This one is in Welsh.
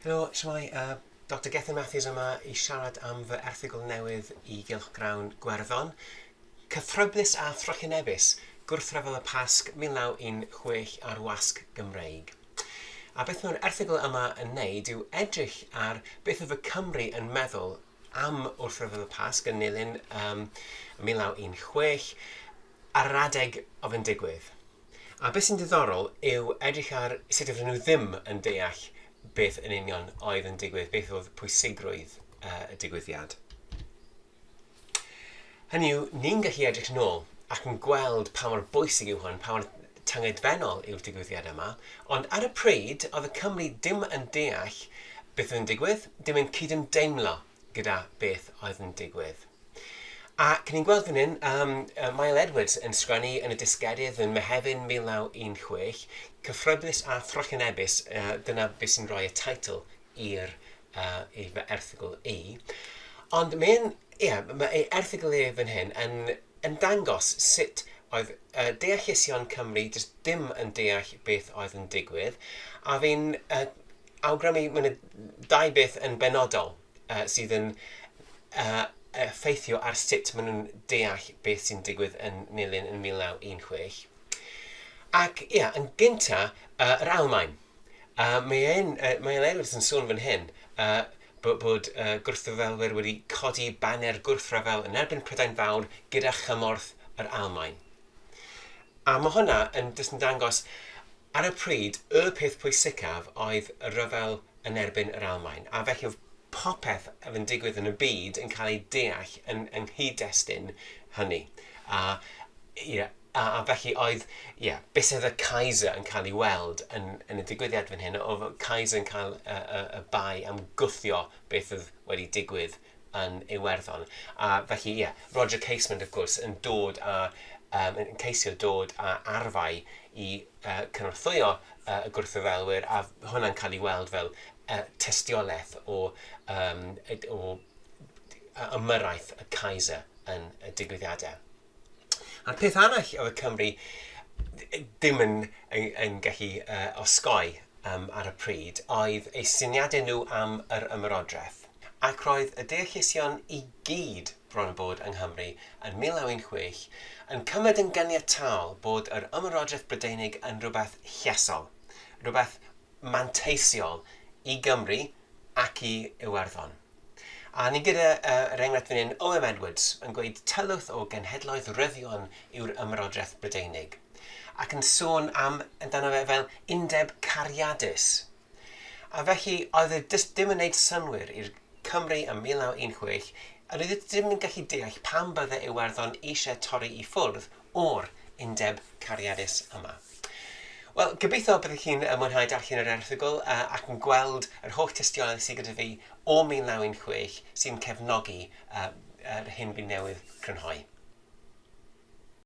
Helo, shwmae, uh, Dr Gethin Matthews yma i siarad am fy erthygl newydd i Gylchgrawn Gwerddon. Cythryblus a thrychinebus, Gwrthryfel y Pasg 1916 a'r Wasg Gymreig. A beth mae'r erthygl yma yn neud yw edrych ar beth oedd y Cymry yn meddwl am wrthryfel y Pasg yn Nulyn um, 1916 ar yr adeg oedd yn digwydd. A beth sy'n diddorol yw edrych ar sut oedden nhw ddim yn deall beth yn union oedd yn digwydd, beth oedd pwysigrwydd y digwyddiad. Hynny yw, ni'n gallu edrych nôl ac yn gweld pa mor bwysig yw hwn, pa mor tyngedfennol yw'r digwyddiad yma, ond ar y pryd, oedd y Cymry dim yn deall beth oedd yn digwydd, dim yn cydymdeimlo gyda beth oedd yn digwydd. Ac ni'n gweld fan hyn, um, Mael Edwards yn sgwennu yn y Disgedydd yn Mehefin 1916, cyffryblus a thrychinebus, uh, dyna beth sy'n rhoi y teitl i'r uh, i fy erthygl i. Ond mae'n, ie, yeah, mae ei erthygl e fan hyn yn, yn dangos sut oedd uh, deallusion Cymru jyst ddim yn deall beth oedd yn digwydd, a fi'n uh, awgrymu mae yna dau beth yn benodol uh, sydd yn uh, effeithio ar sut maen nhw'n deall beth sy'n digwydd yn Nulyn yn 1916. Ac ie, yeah, yn gynta, uh, yr Almaen. Uh, mae e'n, uh, mae Edwards yn sôn fan hyn uh, bod, bod uh, gwrthryfelwyr wedi codi baner gwrthryfel yn erbyn Prydain Fawr gyda chymorth yr Almaen. A mae hwnna yn jyst yn dangos Ar y pryd, y peth pwysicaf oedd y rhyfel yn erbyn yr Almaen, a felly oedd popeth oedd yn digwydd yn y byd yn cael ei deall yn, yng nghyd-destun hynny. A, ie, a, a felly oedd, ie, beth oedd y Kaiser yn cael ei weld yn, yn y digwyddiad fan hyn, oedd Kaiser yn cael y, y, y bai am gwthio beth oedd wedi digwydd yn Iwerddon. A felly, ie, Roger Casement, wrth gwrs, yn dod â, um, yn ceisio dod â arfau i uh, cynorthwyo uh, y gwrthryfelwyr, a hwnna'n cael ei weld fel uh, tystiolaeth o, um, o ymyrraeth y Kaiser yn y digwyddiadau. A'r peth arall oedd y Cymru ddim yn, yn, yn gallu uh, osgoi um, ar y pryd oedd eu syniadau nhw am yr ymerodraeth. Ac roedd y deallusion i gyd bron a bod yng Nghymru yn 1916 yn cymryd yn ganiataol bod yr ymerodraeth Brydeinig yn rhywbeth llesol, rhywbeth manteisiol i Gymru ac i Iwerddon. A ni gyda uh, yr enghraifft fan hyn, O.M. Edwards yn gweud tylwyth o genhedloedd ryddion yw'r ymerodraeth Brydeinig, ac yn sôn am amdano fe fel undeb cariadus. A felly oedd e jyst dim yn neud synnwyr i'r Cymry ym 1916, a doedd e ddim yn gallu deall pam bydde Iwerddon eisiau torri i ffwrdd o'r undeb cariadus yma. Wel, gobeithio byddwch chi'n mwynhau darllen yr erthygl ac yn gweld yr holl tystiolaeth sydd gyda fi o 1916 sy'n cefnogi yr hyn fi newydd crynhoi.